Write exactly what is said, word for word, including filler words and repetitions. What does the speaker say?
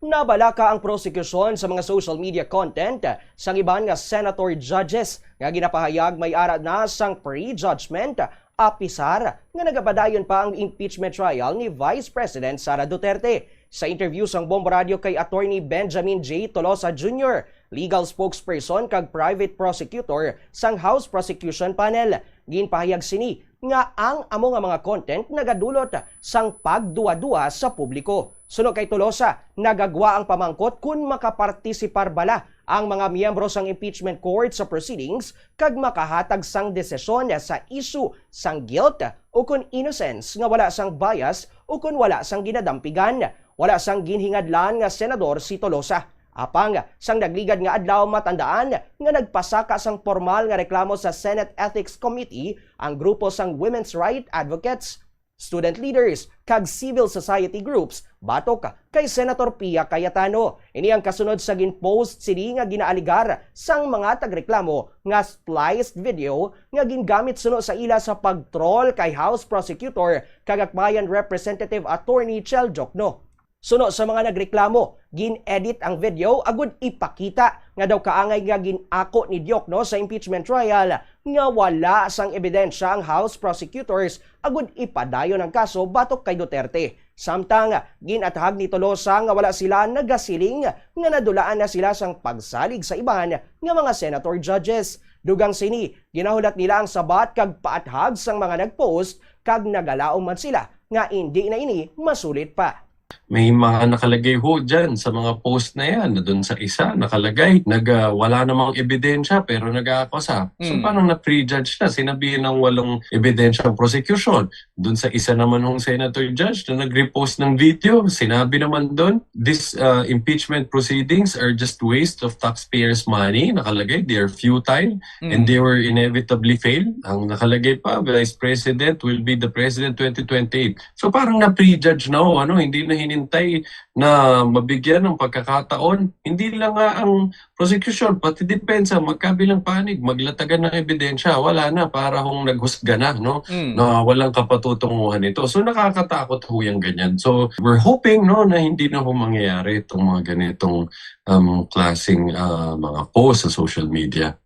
Nabalaka ang prosekusyon sa mga social media content sang iban nga senator judges nga ginapahayag may ara na sang prejudgment, apisar nga nagapadayon pa ang impeachment trial ni Vice President Sara Duterte. Sa interview sang Bombo Radio kay Attorney Benjamin J. Tolosa Junior, legal spokesperson kag private prosecutor sang House Prosecution Panel, ginpahayag sini nga ang amo nga mga content nagadulot sang pagduwa-duwa sa publiko. Suno kay Tolosa, nagagwa ang pamangkot kon makapartisipar bala ang mga miyembro sang impeachment court sa proceedings kag makahatag sang desisyon sa issue sang guilt ukon innocence nga wala sang bias ukon wala sang ginadampigan. Wala sang ginhingadlan nga senador si Tolosa. Apang sang nagligad nga adlaw, matandaan nga nagpasaka sang pormal nga reklamo sa Senate Ethics Committee ang grupo sang women's rights advocates, student leaders, kag civil society groups batok kay Senator Pia Cayetano. Ini ang kasunod sa gin-post sini nga ginaaligar sang mga tagreklamo nga spliced video nga gingamit suno sa ila sa pag-troll kay House Prosecutor kag Akbayan Representative Attorney Chel Diokno. Suno sa mga nagreklamo, gin-edit ang video agud ipakita nga daw kaangay nga gin-ako ni Diokno sa impeachment trial nga wala sang ebidensya ang House prosecutors agud ipadayon ang kaso batok kay Duterte. Samtang gin-athag ni Tolosa nga wala sila nagasiling nga nadulaan na sila sang pagsalig sa iban nga mga senator judges. Dugang sini, ginahulat nila ang sabat kag paathag sang mga nag-post kag nagalaom man sila nga indi na ini masulit pa. May mga nakalagay ho dyan sa mga post na yan. Doon sa isa, nakalagay, nag, ah, wala namang ebidensya pero nag-aakusa. So Mm. parang na-prejudge na. Sinabihan ng walang ebidensya ang prosecution. Doon sa isa naman hong senator judge na nag-repost ng video, sinabi naman doon, "This uh, impeachment proceedings are just waste of taxpayers' money." Nakalagay, "They are futile and Mm. they were inevitably failed." Ang nakalagay pa, "Vice President will be the President twenty twenty-eight." So parang na-prejudge na, oh, ano, hindi na hinintay na mabigyan ng pagkakataon. Hindi lang nga ang prosecution, pati depensa, magkabilang panig, maglatagan ng ebidensya. Wala na, para hong naghusga na, no? Mm. Na walang kapatutunguhan ito. So nakakatakot ho yung ganyan. So we're hoping, no, na hindi na ho mangyayari itong mga ganitong um, klaseng ah, mga post sa social media.